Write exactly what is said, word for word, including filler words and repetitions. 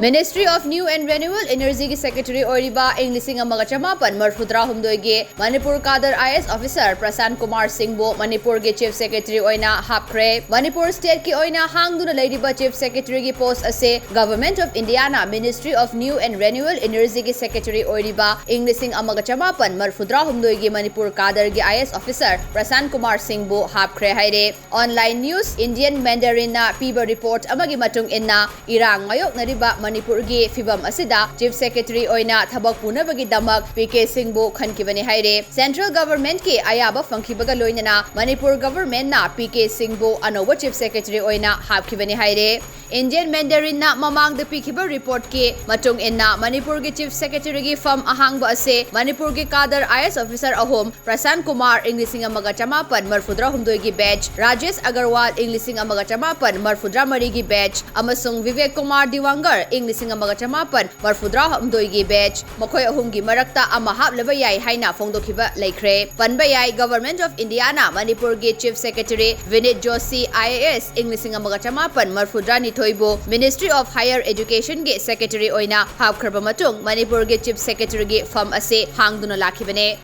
Ministry of New and Renewable Energy ꯒꯤ Secretary ꯑꯣꯏꯔꯤꯕ ꯏꯪ ꯂꯤꯁꯤꯡ ꯑꯃꯒ ꯆꯃꯥꯄꯟ ꯃꯔꯐꯨꯇꯔꯥ ꯍꯨꯝꯗꯣꯏꯒꯤ Manipur ꯀꯥꯗꯔ I A S officer ꯄ꯭ꯔꯁꯥꯟ Kumar ꯁꯤꯡꯕꯨ ꯃꯅꯤꯄꯨꯔꯒꯤ Chief Secretary ꯑꯣꯏꯅ ꯍꯥꯞꯈ꯭ꯔꯦ꯫ ꯃꯅꯤꯄꯨꯔ state ꯀꯤ ꯑꯣꯏꯅ ꯍꯥꯡꯗꯨꯅ ꯂꯩꯔꯤꯕ Chief Secretary ꯒꯤ post ꯑꯁꯦ Government of India ꯅ Ministry of New and Renewable Energy ꯒꯤ Secretary ꯑꯣꯏꯔꯤꯕ ꯏꯪ ꯂꯤꯁꯤꯡ ꯑꯃꯒ ꯆꯃꯥꯄꯟ ꯃꯔꯐꯨꯇꯔꯥ ꯍꯨꯝꯗꯣꯏꯒꯤ Manipur ꯀꯥꯗꯔꯒꯤ I A S officer ꯄ꯭ꯔꯁꯥꯟ Kumar ꯁꯤꯡꯕꯨ ꯍꯥꯞꯈ꯭ꯔꯦ ꯍꯥꯏꯔꯦ꯫ Online news Indian Mandarin ꯅ ꯄꯤꯕ report ꯑꯃꯒꯤ ꯃꯇꯨꯡ ꯏꯟꯅ, ꯏꯔꯥꯡ ꯃꯥꯌꯣꯛꯅꯔꯤꯕ ꯃꯅꯤꯄꯨꯔꯒꯤ ꯐꯤꯚꯝ ꯑꯁꯤꯗ Chief Secretary ꯑꯣꯏꯅ ꯊꯕꯛ ꯄꯨꯅꯕꯒꯤꯗꯃꯛ ꯄꯤ ꯀꯦ ꯁꯤꯡꯕꯨ ꯈꯟꯈꯤꯕꯅꯤ ꯍꯥꯏꯔꯦ꯫ Central Government ꯀꯤ ꯑꯌꯥꯕ ꯐꯪꯈꯤꯕꯒ ꯂꯣꯏꯅꯅ ꯃꯅꯤꯄꯨꯔ Government ꯅ ꯄꯤ ꯀꯦ ꯁꯤꯡꯕꯨ ꯑꯅꯧꯕ Chief Secretary ꯑꯣꯏꯅ ꯍꯥꯞꯈꯤꯕꯅꯤ ꯍꯥꯏꯔꯦ꯫ Indian Mandarin ꯅ ꯃꯃꯥꯡꯗ ꯄꯤꯈꯤꯕ report ꯀꯤ ꯃꯇꯨꯡ ꯏꯟꯅ, ꯃꯅꯤꯄꯨꯔꯒꯤ Chief Secretary ꯒꯤ ꯐꯝ ꯑꯍꯥꯡꯕ ꯑꯁꯦ ꯃꯅꯤꯄꯨꯔꯒꯤ ꯀꯥꯗꯔ I A S officer ꯑꯍꯨꯝ, ꯄ꯭ꯔꯁꯥꯟ ꯀꯨꯃꯥꯔ ꯏꯪ ꯂꯤꯁꯤꯡ ꯑꯃꯒ ꯆꯃꯥꯄꯟ ꯃꯔꯐꯨꯇꯔꯥ ꯍꯨꯝꯗꯣꯏꯒꯤ batch, ꯔꯥꯖꯦꯁ ꯑꯒꯔꯋꯥꯜ ꯏꯪ ꯂꯤꯁꯤꯡ ꯑꯃꯒ ꯆꯃꯥꯄꯟ ꯃꯔꯐꯨꯇꯔꯥ ꯃꯔꯤꯒꯤ batch ꯑꯃꯁꯨꯡ ꯕꯤꯕꯦꯛ ꯀꯨꯃꯥꯔ ꯗꯤꯋꯥꯡꯒꯔ ꯏꯪ ꯂꯤꯁꯤꯡ ꯑꯃꯒ ꯆꯃꯥꯄꯟ ꯃꯔꯐꯨꯇꯔꯥ ꯍꯨꯝꯗꯣꯏꯒꯤ batch, ꯃꯈꯣꯏ ꯑꯍꯨꯝꯒꯤ ꯃꯔꯛꯇ ꯑꯃ ꯍꯥꯞꯂꯕ ꯌꯥꯏ ꯍꯥꯏꯅ ꯐꯣꯡꯗꯣꯛꯈꯤꯕ ꯂꯩꯈ꯭ꯔꯦ꯫ ꯄꯟꯕ ꯌꯥꯏ, Government of India ꯅ ꯃꯅꯤꯄꯨꯔꯒꯤ Chief Secretary ꯕꯤꯅꯤꯠ Joshi I A S ꯏꯪ ꯂꯤꯁꯤꯡ ꯑꯃꯒ ꯆꯃꯥꯄꯟ ꯃꯔꯐꯨꯇꯔꯥꯅꯤꯊꯣꯏꯕꯨ Ministry of Higher Education ꯒꯤ Secretary ꯑꯣꯏꯅ ꯍꯥꯞꯈ꯭ꯔꯕ ꯃꯇꯨꯡ, ꯃꯅꯤꯄꯨꯔꯒꯤ Chief Secretary ꯒꯤ ꯐꯝ ꯑꯁꯤ ꯍꯥꯡꯗꯨꯅ ꯂꯥꯛꯈꯤꯕꯅꯦ꯫